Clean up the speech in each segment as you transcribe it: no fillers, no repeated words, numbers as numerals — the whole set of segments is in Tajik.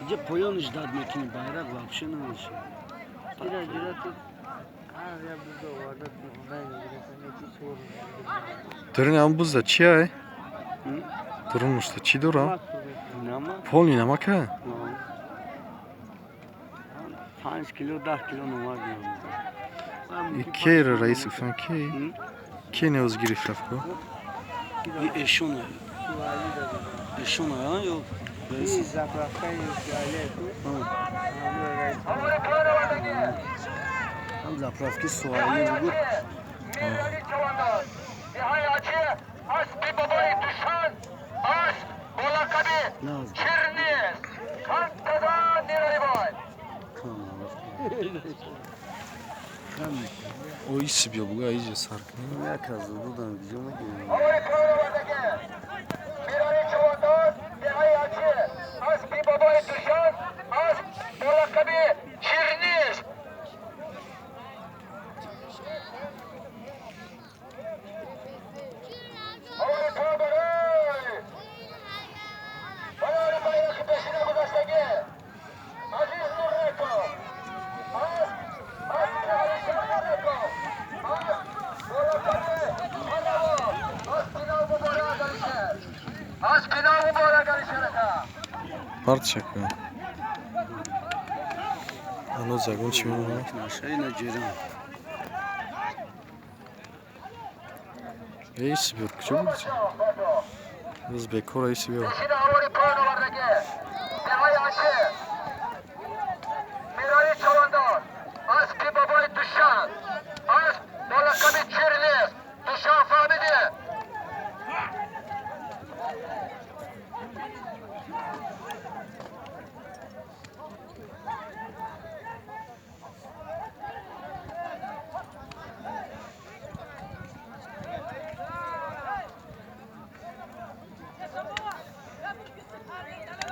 Иҷа поёниш дад мекунӣ, байрақ вообще намешавад. Дурин ам бузда чи ай? Дурунушта чӣ дора? Полный намака? 5 кило, 10 кило намак. Кей раис гуфтам, кей? Кей неоз гирифт рафт ко? Эшона. Эшона, а ё раис? Ҳам заправки суҳайлӣ бугу. Оиси биё бугу, аиҷа сар кунем. Як аз дудам гиҷо мегирем. Партшака. Ано загон чӣ мемонад? Нашаи наҷерам. Эйси биёр, куҷо будӣ? Ӯзбекҳоро эйси биёр.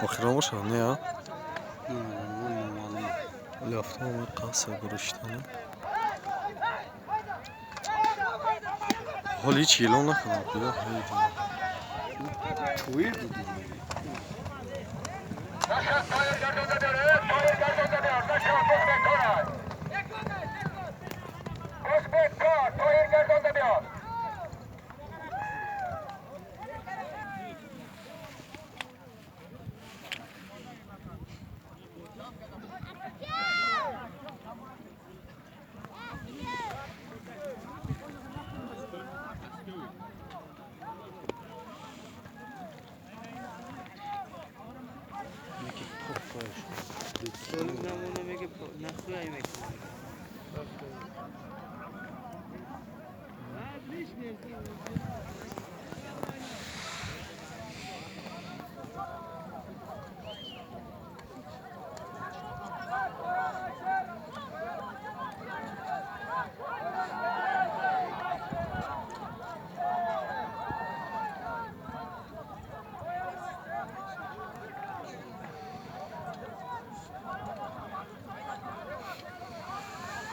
Охирон бошад, не, а? Ҳали ҳафтум қаср гузоштана. Ҳоли ҳеч эълон накардам, куҷо ҳайдам. Тоир дидӣ.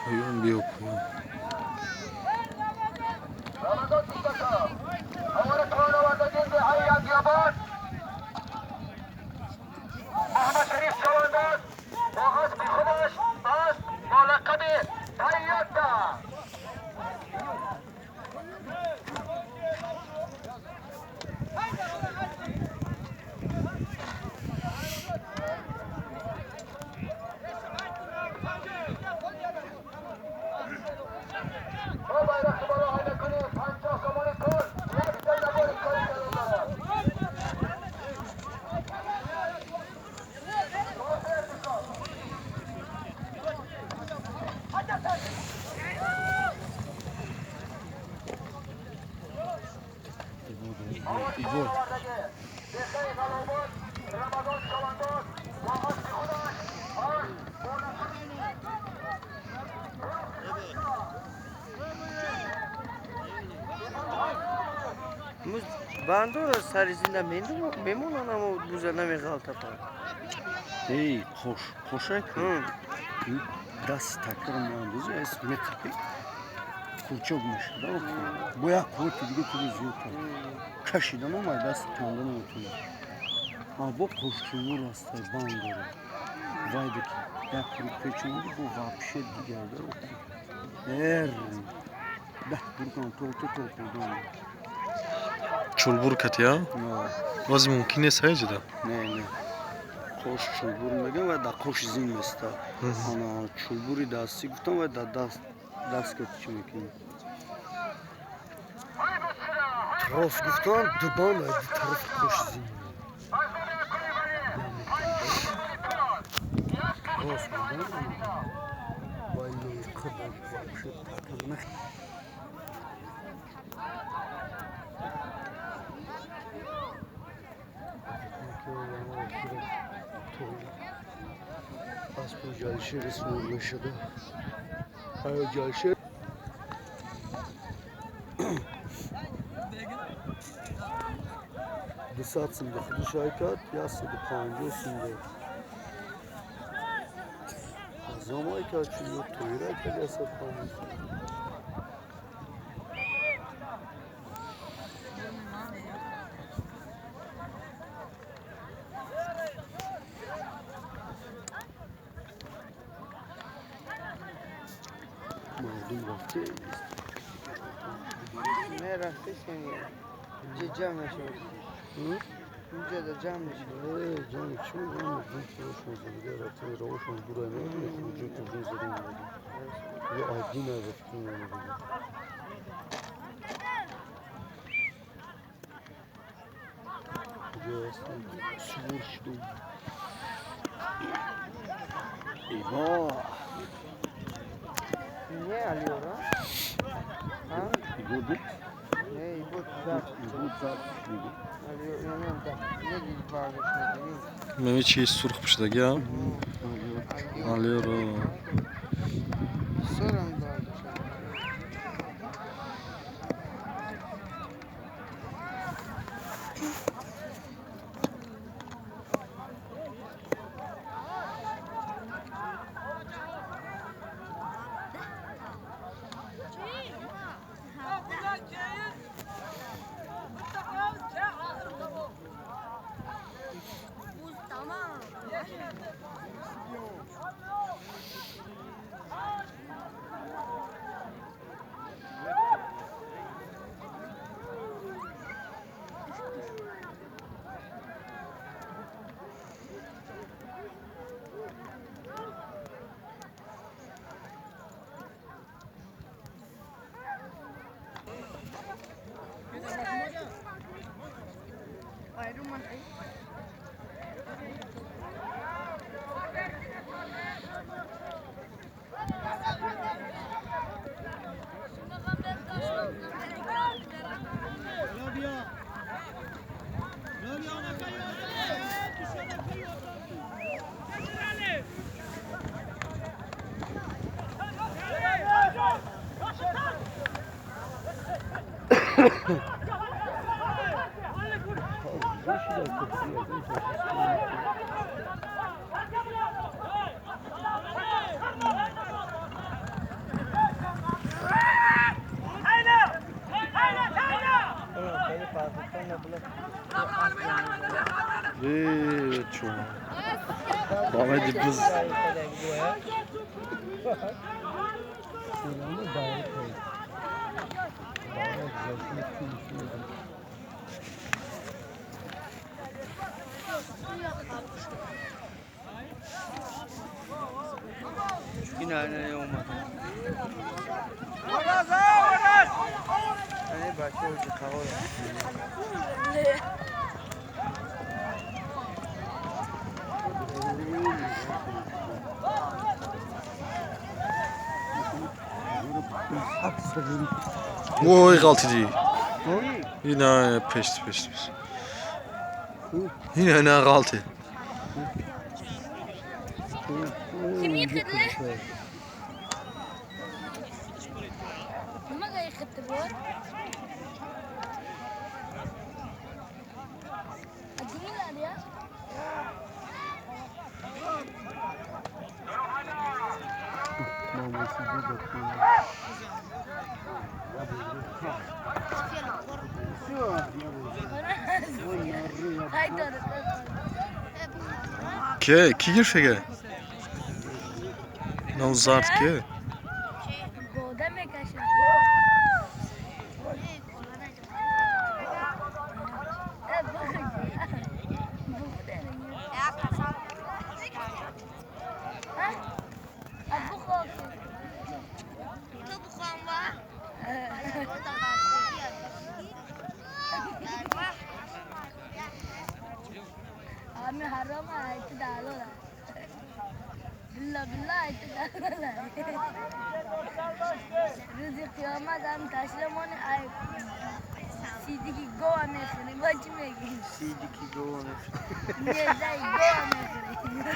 Поён биё, поён. Бандора сари зинда мемонанд, аммо буза намеғалтапанд. Эй, қош, қошай ку. Даст такр меандозӣ, ас меқапӣ. Кулчок мешавад. Бо як қуввати дига туро зиёд кашидан омад, даст канда наметавонӣ. Бо қошчумур аст, банд дорад. Вайде ки як круг печонди, бо вообще дигар эр 10 буркан то то. Чулбур кати, а? Вози мумкин нест ҳайҷида? Не, не. Қош чулбур мегӯям ва дар қош зин места. Ана чулбури дастӣ гуфтам ва дар даст даст ки чӣ мекунӣ? Трос гуфтам, дубан ва ду тараф қош зин. Трос мегӯям. Вай лоиқа вообще такр нах. Аз ҷалшер сур мешуда. Ай ҷалшер 200 сум худиш ай кард, 150 сум азом ай кард, чун ё тоира ай кард 150 сум. Мардум рафте. Не рафте сени. Инҷа ҷамъ мешавад. Инҷа да ҷамъ мешавад. Ҷамъ чӣ мегӯям? Мардум рошон задига рафте, рошон дура меояд, хуруҷи курҷун зада омада. Ё айдин ай рафте омада. Куҷо ҳастам? Сувор шудум. Эйво! Ne alıyor ha? Ha? İbo Ne İbo zap. İbo zap. Alıyor yanında. Ne gibi bağırıyorsun? Memi чи сурх пушидаги, а? Алиёро. Sonra mı bağırıyorsun? Бамеди биз. Yine aynı olmadı. Hani bakıyor ki kavur. Ой, ғалтиди. Ина пеш пеш пеш. Ина на ғалти. Kim yıkıldı? Nima yıkıldı bu? Adını ya. Ке? Ки гирифтага? Нам зард ке? Бода мекашад. हमें हराम आए तो डालो ना बिल्ला बिल्ला आए तो डालो ना रोज़ क़यामत हम तशलमोन आए सीधी की गोवा में खड़े बच में गई सीधी की गोवा में ये जाई गोवा में खड़े।